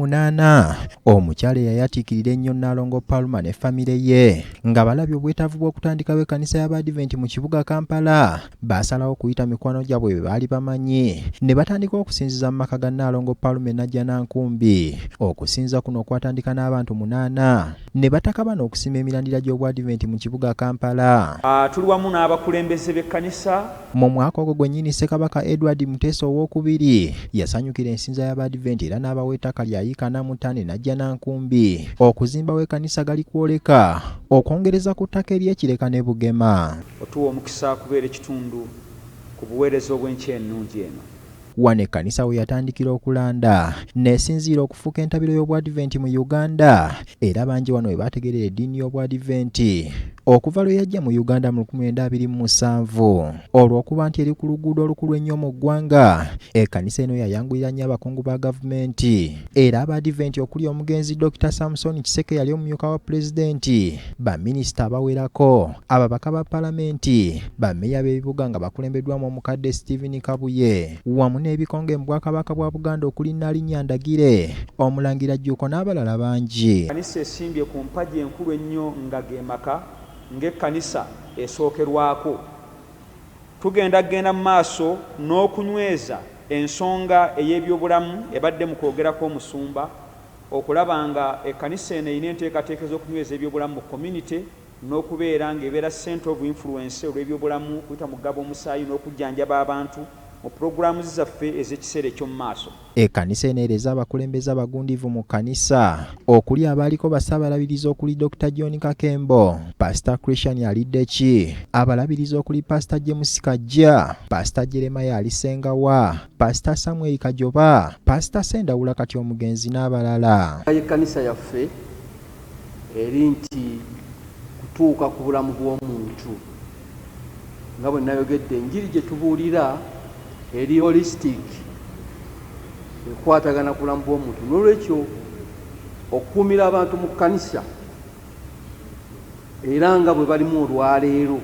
1928, omukyala eyayatiikirira ennyo Nnaalongo Palmer ne famire ye nga balabye obwetaavu bw'okutandikawo ekkanisa y'Abadiventi mu kibuga Kampala, baasalawo okuyita mikwano gyabwe be baali bamanyi ne batandika okusinziza mu maka ga Nnaalongo Palmer e Najjanankumbi. Okusinza kuno kwatandika n'abantu munaana ne batakabana okusima emirandira gy'Obwadiventi mu kibuga Kampala. Tuli wamu n'abakulembeze b'ekkanisa. Mu mwaka ogwo gwennyini Ssekabaka Edward Muteesa Owookubiri yasanyukira ensinza y'Abadiventi era n'abawa ettaka lya yiika 45 e Najjanankumbi okuzimbawo ekkanisa Galikwoleka okwongereza ku ttaka ery'e Kireka ne Bugema. Otuwa omukisa kubeera ekitundu ku buweereza obw'enkya ennungi eno. Wano ekkanisa we yatandikira okulanda n'esinziira okufuuka entabiro y'Obwadiventi mu Uganda era bangi wano we baategeerera eddiini y'Obwadiventi okuva lwe yajja mu Uganda mu 1927. Olw'okuba nti eri ku luguudo olukulu ennyo mu ggwanga, ekkanisa eno yayanguyira nnyo abakungu ba gavumenti era Abadiventi okuli omugenzi Dokita Samson Kiseke eyali omumyuka wa Pulezidenti, baminisita abawerako, ababaka ba Palamenti, bammeeya b'ebibuga nga bakulembeddwamu omukadde Stephen Kabuye wamu n'ebikonge mu Bwakabaka bwa Buganda okuli Nnaalinnya Ndagire, Omulangira Jjuuko n'abalala bangi. Ekkanisa esimbye ku mpagi enkulu ennyo nga ge maka ng'ekkanisa esookerwako. Tugenda kugenda mu maaso n'okunyweza ensonga ey'ebyobulamu ebadde mu kwogera kw'omusumba okulaba nga ekkanisa eno erina enteekateeka ez'okunyweza ebyobulamu mu community n'okubeera ng'ebeera center of influence olw'ebyobulamu okuyita mu kugaba omusaayi n'okujjanjaba abantu mu pulogulaamu zaffe ez'ekiseera eky'omu maaso. Ekkanisa eno ereze abakulembeze abagundiivu mu kkanisa okuli abaaliko bassaabalabirizi okuli Dokita John Kakembo, Pasita Christian Aliddeki, abalabirizi okuli Pasita James Kajja, Pasita Jeremiah Alisengawa, Pasita Samuel Kajoba, Pasita Ssendawula kati omugenzi n'abalala. Y'ekkanisa yaffe eri nti kutuuka ku bulamu bw'omuntu. Nga bwe nayogedde, enjiri gye tubuulira eri holistic, ekwatagana ku bulamu bw'omuntu. N'olwekyo okukuumira abantu mu kkanisa era nga bwe balimu olwaleero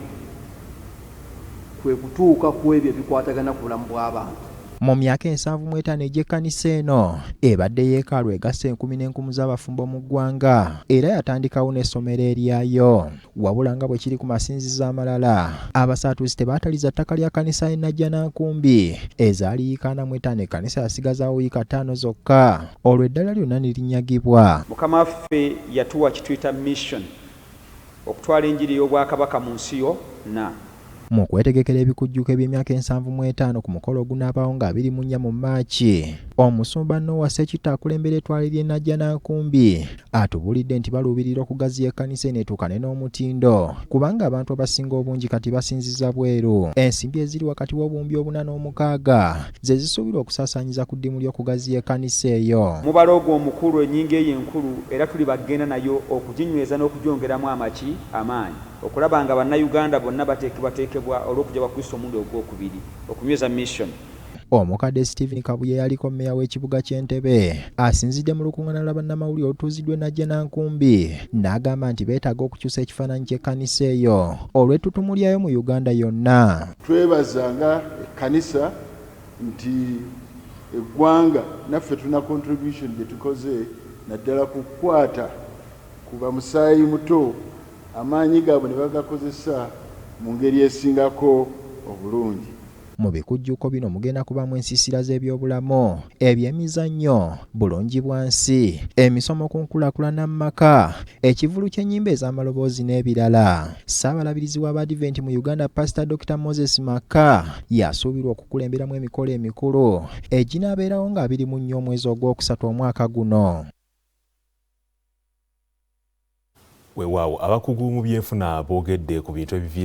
kwe kutuuka ku ebyo ebikwatagana ku bulamu bw'abantu. Mu myaka 75 egy'ekkanisa eno, ebadde yeekaalu egasse enkumi n'enkumu z'abafumbo mu ggwanga era yatandikawo n'essomero eryayo. Wabula nga bwe kiri ku masinzizo amalala, abasaatuuzi tebaataliza ttaka lya kkanisa y'e Najjanankumbi ezaali yiika 45 ekkanisa yasigazaawo yiika ttaano zokka olwo eddala lyonna ne linyagibwa. Mukama waffe yatuwa kyetuyita mission, okutwala enjiri ey'obwakabaka mu nsi yonna. Mu kwetegekera ebikujjuko eby'emyaka 75 ku mukolo ogunaabaawo nga 24 mu Maaki, Omusumba Noah Ssekitta akulembera ettwale ly'e Najjanankumbi atubuulidde nti baluubirira okugaziya ekkanisa eno etuukane n'omutindo kubanga abantu abasinga obungi kati basinziza bweru. Ensimbi eziri wakati w'obuwumbi obuna n'omukaaga ze zisuubirwa okusaasaanyiza ku ddimu ly'okugaziya ekkanisa eyo. Mubala ogwo omukulu, ennyingo eyo enkulu era tuli bagenda nayo okuginyweza n'okugyongeramu amaki, amaanyi, okulaba nga Bannayuganda bonna bateekebwateekebwa olw'okujja kwa Kristo omulundi ogw'okubiri, okunyweza mission. Omukadde Stephen Kabuye eyaliko mmeeya w'ekibuga ky'e Ntebe asinzidde mu lukung'aana lwa bannamawulire olutuuziddwa e Najjanankumbi n'agamba nti beetaaga okukyusa ekifaananyi ky'ekkanisa eyo olw'ettutumu lyayo mu Uganda yonna. Twebaza nga ekkanisa nti eggwanga naffe tulina contribution gye tukoze naddala ku kukwata ku bamusaayi muto amaanyi gaabwe ne bagakozesa mu ngeri esingako obulungi. Mu bikujjuko bino mugenda kubaamu ensiisira z'ebyobulamu, ebyemizannyo, bulungibwansi, emisomo ku nkulaakulana mu maka, ekivvulu ky'ennyimba ez'amaloboozi n'ebirala. Ssaabalabirizi w'Abadiventi mu Uganda Pasita Dokita Moses Maka y'asuubirwa okukulemberamu emikolo emikulu eginaabeerawo nga 24 omwezi ogwokusatu omwaka guno. Weewaawo abakugu mu byenfuna boogedde ku bintu ebiviira